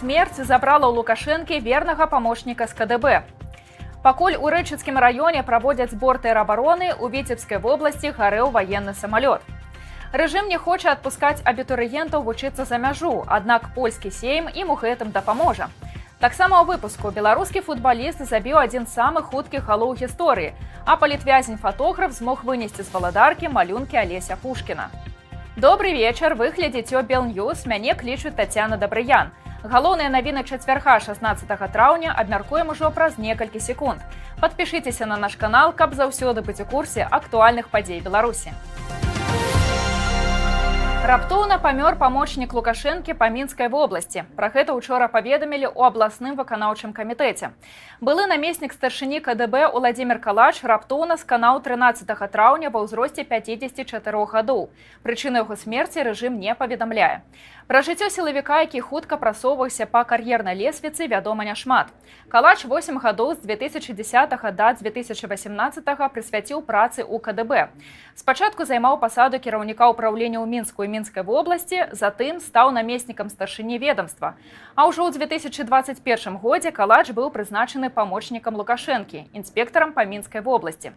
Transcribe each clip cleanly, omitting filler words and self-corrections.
Смерць забрала ў Лукашэнкі вернага памочніка з КДБ. Пакуль у Рэчыцкім раёне праводзяць збор тэрабароны, у Віцебскай вобласці гарэў ваенны самалёт. Рэжым не хоча адпускаць абітурыентаў вучыцца за мяжу, аднак польскі сейм ім у гэтым дапаможа. Таксама ў выпуску: беларускі футбаліст забіў адзін з самых хуткіх галоў гісторыі, а палітвязень-фатограф змог вынесці з Валадаркі малюнкі Алеся Пушкіна. Добры вечар, вы глядзіце Белньюз, мяне клічуць Тацяна Дабрыян. Галоўныя навіны чацвярга 16 траўня абмяркуем ужо праз некалькі секунд. Падпішыцеся на наш канал, каб заўсёды быць у курсе актуальных падзей Беларусі. Раптоўна памёр памочнік Лукашэнкі па Мінскай вобласці. Пра гэта учора паведамілі ў абласным выканаўчым камітэце. Былы намеснік старшыні КДБ Уладзімир Калач раптоўна сканаў 13 траўня ва ўзросце 54 гадоў. Прычыну яго смерці рэжым не паведамляе. Пра жыццё сілавіка, які хутка прасоўваўся па кар'ернай лесвіцы, вядома няшмат. Калач 8 гадоў з 2010 да 2018 прысвяціў працы ў КДБ. Спачатку займаў пасаду кіраўніка ўпраўлення ў Мінску і Мінскай вобласці, затым стаў намеснікам старшыні ведомства. А ўжо ў 2021 годзе Калач быў прызначаны памочнікам Лукашэнкі, інспектарам па Мінскай вобласці.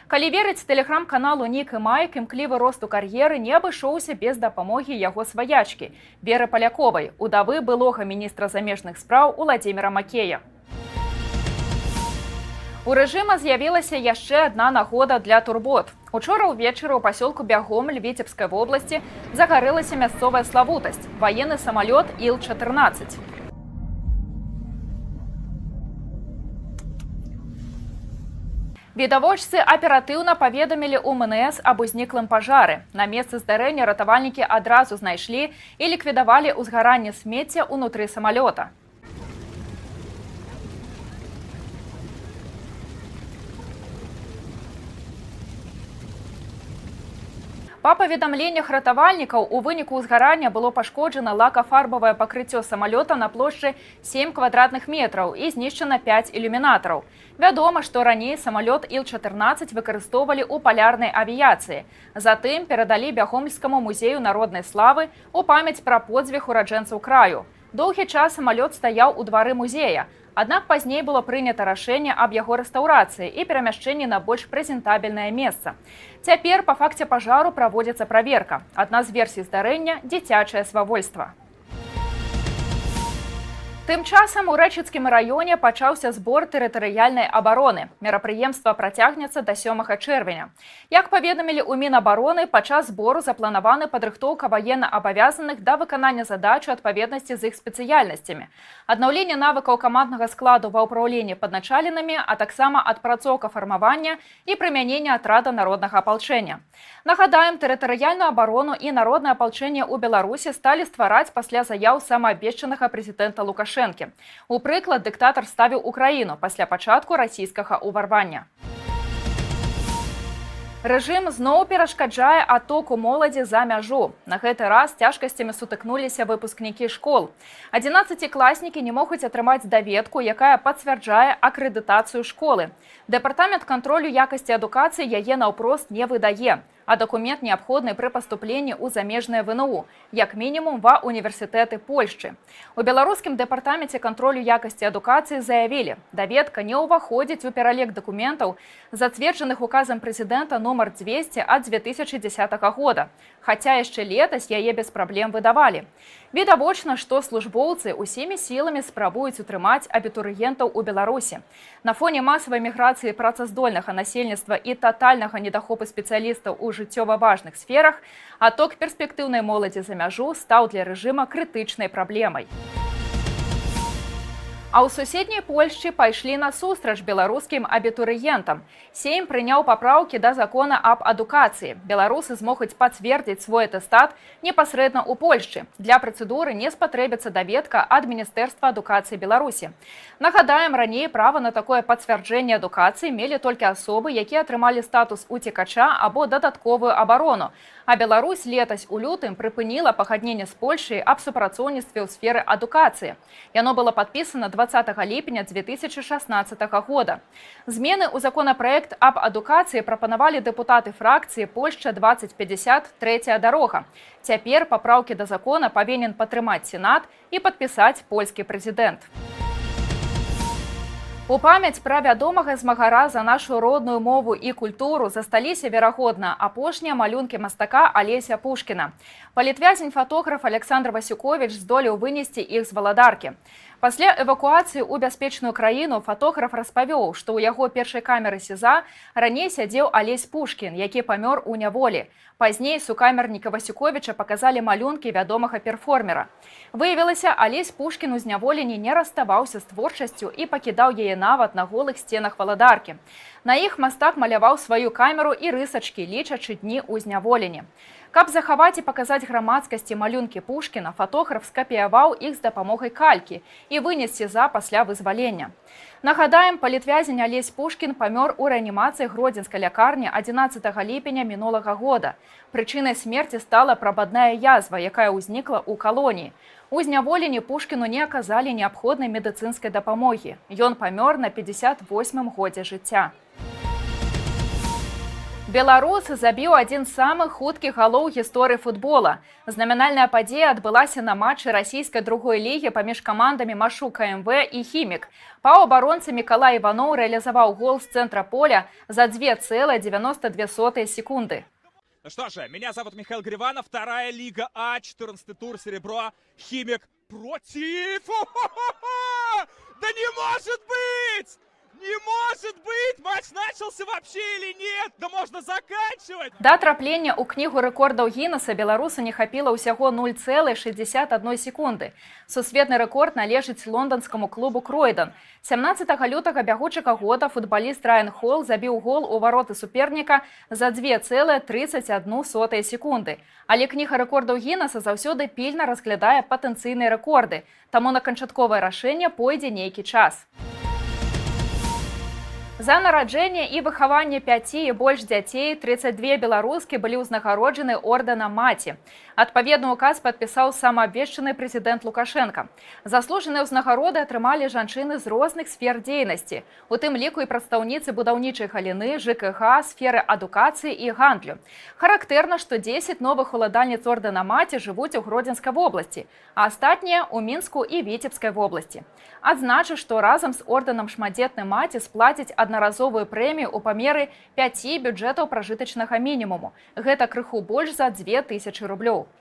Калі верыць тэлеграм-каналу Нік і Майк, імклівы рост у кар'еры не абышоўся без дапамогі яго сваячкі Веры Паляковай, удавы былога міністра замежных спраў Уладзіміра Макея. У рэжыма з'явілася яшчэ адна нагода для турбот. Учора ўвечары ў пасёлку Бягомль Віцебскай вобласці загарэлася мясцовая славутасць — ваенны самалёт Іл-14. Відавочцы аператыўна паведамілі ў МНС аб узніклым пажары. На месцы здарэння ратавальнікі адразу знайшлі і ліквідавалі ўзгаранне смецця ўнутры самалёта. Па паведамленнях ратавальнікаў, у выніку ўзгарання было пашкоджана лакафарбавае пакрыццё самалёта на плошчы 7 квадратных метраў і знішчана 5 ілюмінатараў. Вядома, што раней самалёт Іл-14 выкарыстоўвалі ў палярнай авіяцыі. Затым перадалі Бягомльскаму музею народнай славы ў памяць пра подзвіг ураджэнцаў краю. Доўгі час самалёт стаяў у двары музея. Аднак пазней было прынята рашэнне аб яго рэстаўрацыі і перамяшчэнні на больш прэзентабельнае месца. Цяпер па факце пажару праводзіцца праверка. Адна з версій здарэння — дзіцячае свавольства. Тым часам у Рэчыцкім раёне пачаўся збор тэрытарыяльнай абароны. Мерапрыемства працягнецца да 7 чэрвеня. Як паведамілі ў Мінабароны, падчас збору запланаваны падрыхтоўка ваеннаабавязаных да выканання задач у адпаведнасці з іх спецыяльнасцямі, аднаўленне навыкаў каманднага складу ва ўпраўленні падначаленымі, а таксама адпрацоўка фармавання і прымянення атрада народнага апалчэння. Нагадаем, тэрытарыяльную абарону і народнае апалчэнне ў Беларусі сталі ствараць пасля заяў самаабвешчанага прэзідэнта Лукашэнкі. У прыклад дыктатар ставіў Украіну пасля пачатку расійскага ўварвання. Рэжым зноў перашкаджае адтоку моладзі за мяжу. На гэты раз цяжкасцямі сутыкнуліся выпускнікі школ. Адзінаццацікласнікі не могуць атрымаць даведку, якая пацвярджае акрэдытацыю школы. Дэпартамент кантролю якасці адукацыі яе наўпрост не выдае, а дакумент неабходны пры паступленні ў замежнае ВНУ, як мінімум ва універсітэты Польшчы. У беларускім дэпартаменце кантролю якасці адукацыі заявілі: даведка не ўваходзіць у пералік дакументаў, зацверджаных указам прэзідэнта нумар 200 ад 2010 года, хаця яшчэ летась яе без праблем выдавалі. Відавочна, што службоўцы ўсімі сіламі спрабуюць утрымаць абітурыентаў у Беларусі. На фоне масавай міграцыі працаздольнага насельніцтва і татальнага недахопу спецыялістаў у жыццёва важных сферах адток перспектыўнай моладзі за мяжу стаў для рэжыма крытычнай праблемай. А ў суседняй Польшчы пайшлі насустрач беларускім абітурыентам. Сейм прыняў папраўкі да закона аб адукацыі. Беларусы змогуць пацвердзіць свой атэстат непасрэдна ў Польшчы. Для працэдуры не спатрэбіцца даведка ад Міністэрства адукацыі Беларусі. Нагадаем, раней права на такое пацвярджэнне адукацыі мелі толькі асобы, якія атрымалі статус уцекача або дадатковую абарону. А Беларусь летась у лютым прыпыніла пагадненне з Польшчай аб супрацоўніцтве ў сферы адукацыі. Яно было падпісана 20 ліпеня 2016 года. Змены ў законапраект аб адукацыі прапанавалі дэпутаты фракцыі «Польшча 2050. Трэцяя дарога». Цяпер папраўкі да закона павінен падтрымаць Сенат і падпісаць польскі прэзідэнт. У памяць пра вядомага змагара за нашу родную мову і культуру засталіся, верагодна, апошнія малюнкі мастака Алеся Пушкіна. Палітвязень фатограф Аляксандр Васюковіч здолеў вынесці іх з Валадаркі. Пасля эвакуацыі ў бяспечную краіну фатограф распавёў, што ў яго першай камеры СІЗА раней сядзеў Алесь Пушкін, які памёр у няволі. Пазней сукамерніка Васюковіча паказалі малюнкі вядомага перформера. Выявілася, Алесь Пушкін у зняволенні не расставаўся з творчасцю і пакідаў яе нават на голых сценах Валадаркі. На іх мастак маляваў сваю камеру і рысачкі, лічачы дні ў зняволенні. Каб захаваць і паказаць грамадскасці малюнкі Пушкіна, фатограф скапіяваў іх з дапамогай калькі і вынес СІЗА пасля вызвалення. Нагадаем, палітвязень Алесь Пушкін памёр у рэанімацыі гродзенскай лякарні 11 ліпеня мінулага года. Прычынай смерці стала прабадная язва, якая ўзнікла ў калоніі. У зняволенні Пушкіну не аказалі неабходнай медыцынскай дапамогі. Ён памёр на 58 годзе жыцця. Беларус забіў адзін з самых хуткіх галоў гісторыі футбола. Знамянальная падзея адбылася на матчы расійскай другой лігі паміж камандамі «Машук КМВ» і «Хімік». Паўабаронца Мікалай Іваноў рэалізаваў гол з цэнтра поля за 2,92 секунды. Ну что же, меня зовут Михаил Гриванов, вторая лига А, 14 тур, серебро, «Химик» против. Хо-хо-хо! Да не может быть! Не может быть! Матч начался вообще или нет? Да можно заканчивать! Да траплення ў Кнігу рэкордаў Гіннеса беларусу не хапіла ўсяго 0,61 секунды. Сусветны рэкорд належыць лонданскаму клубу «Кройдан». 17 лютага бягучага года футбаліст Райан Холл забіў гол у вароты суперніка за 2,31 секунды. Але Кніга рэкордаў Гіннеса заўсёды пільна разглядае патэнцыйныя рэкорды, таму на канчатковае рашэнне пойдзе нейкі час. За нараджэнне і выхаванне пяці і больш дзяцей 32 беларускі былі ўзнагароджаны ордэнам Маці. Адпаведны указ падпісаў самаабвешчаны прэзідэнт Лукашэнка. Заслужаныя ўзнагароды атрымалі жанчыны з розных сфер дзейнасці, у тым ліку і прадстаўніцы будаўнічай галіны, ЖКГ, сферы адукацыі і гандлю. Характэрна, што 10 новых уладальніц ордэна Маці жывуць у Гродзенскай вобласці, а астатнія ў Мінску і Віцебскай вобласці. Адзначу, што разам з ордэнам шматдзетнай маці сплацяць аднаразовую прэмію ў памеры 5 бюджэтаў пражытачнага мінімуму. Гэта крыху больш за 2000 рублёў.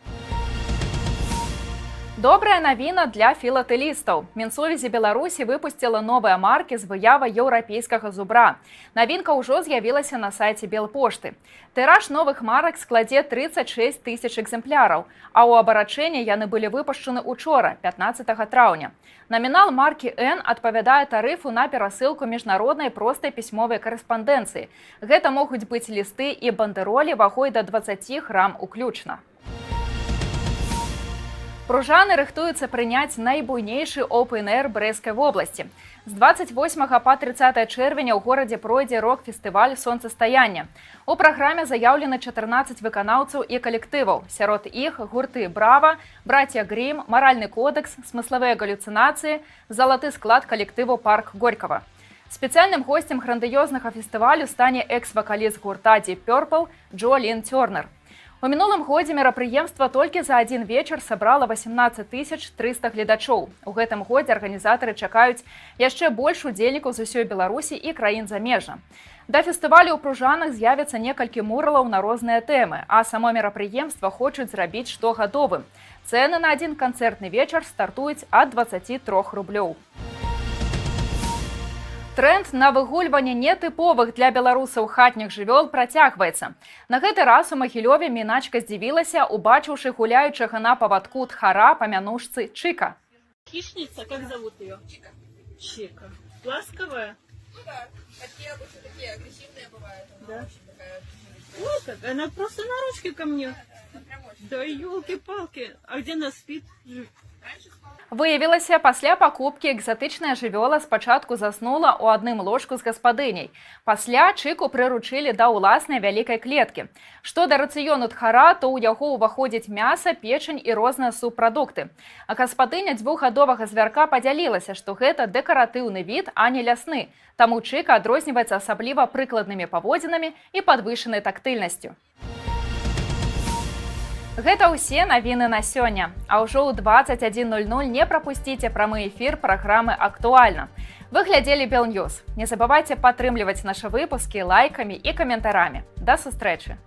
Добрая навіна для філатэлістаў. Мінсувязі Беларусі выпусціла новыя маркі з выявай еўрапейскага зубра. Навінка ўжо з'явілася на сайце Белпошты. Тыраж новых марак складзе 36 тысяч экземпляраў, а ў абарачэнне яны былі выпушчаны учора, 15 траўня. Намінал маркі Н адпавядае тарыфу на перасылку міжнароднай простай пісьмовай карэспандэнцыі. Гэта могуць быць лісты і бандэролі вагой да 20 грам уключна. Пружаны рыхтуюцца прыняць найбуйнейшы опен-эйр Брэсцкай вобласці. З 28 па 30 чэрвеня ў горадзе пройдзе рок-фестываль «Сонцастаянне». У праграме заяўлены 14 выканаўцаў і калектываў. Сярод іх гурты «Брава», «Братья Грим», «Маральны кодэкс», «Смысловыя галюцынацыі», залаты склад калектыву «Парк Горького». Спецыяльным госцем грандыёзнага фестывалю стане экс-вакаліст гурта Deep Purple Джо Лін Тернер. У мінулым годзе мерапрыемства толькі за адзін вечар сабрала 18 300 гледачоў. У гэтым годзе арганізатары чакаюць яшчэ больш удзельнікаў з усёй Беларусі і краін замежжа. Да фестывалю ў Пружанах з'явіцца некалькі муралаў на розныя тэмы, а само мерапрыемства хочуць зрабіць штогадовым. Цэны на адзін канцэртны вечар стартуюць ад 23 рублёў. Тренд на выгульванне нетыповых для беларусаў хатніх жывёл працягваецца. На гэты раз у Магілёве міначка здзівілася, убачыўшы гуляючага на павадку тхара па мянушцы Чыка. Хищница, как зовут ее? Чика. Чика. Ласковая? Ну да, такие обычно такие агрессивные бывают. Она Да. очень такая. Ой, как она просто на ручке ко мне. Она прям очень. Да елки-палки. А где она спит? Раньше спала. Выявілася, пасля пакупкі экзатычная жывёла спачатку заснула ў адным ложку з гаспадыняй. Пасля Чыку прыручылі да ўласнай вялікай клеткі. Што да рацыёну тхара, то ў яго ўваходзіць мяса, печань і розныя субпрадукты. А гаспадыня двухгадовага звярка падзялілася, што гэта дэкаратыўны від, а не лясны. Таму Чыка адрозніваецца асабліва прыкладнымі паводзінамі і падвышанай тактыльнасцю. Гэта ўсе навіны на сёння. А ўжо ў 21:00 не прапусціце прамы эфір праграмы «Актуальна». Вы глядзелі Белньюз. Не забывайце падтрымліваць нашы выпускі лайкамі і каментарамі. Да сустрэчы!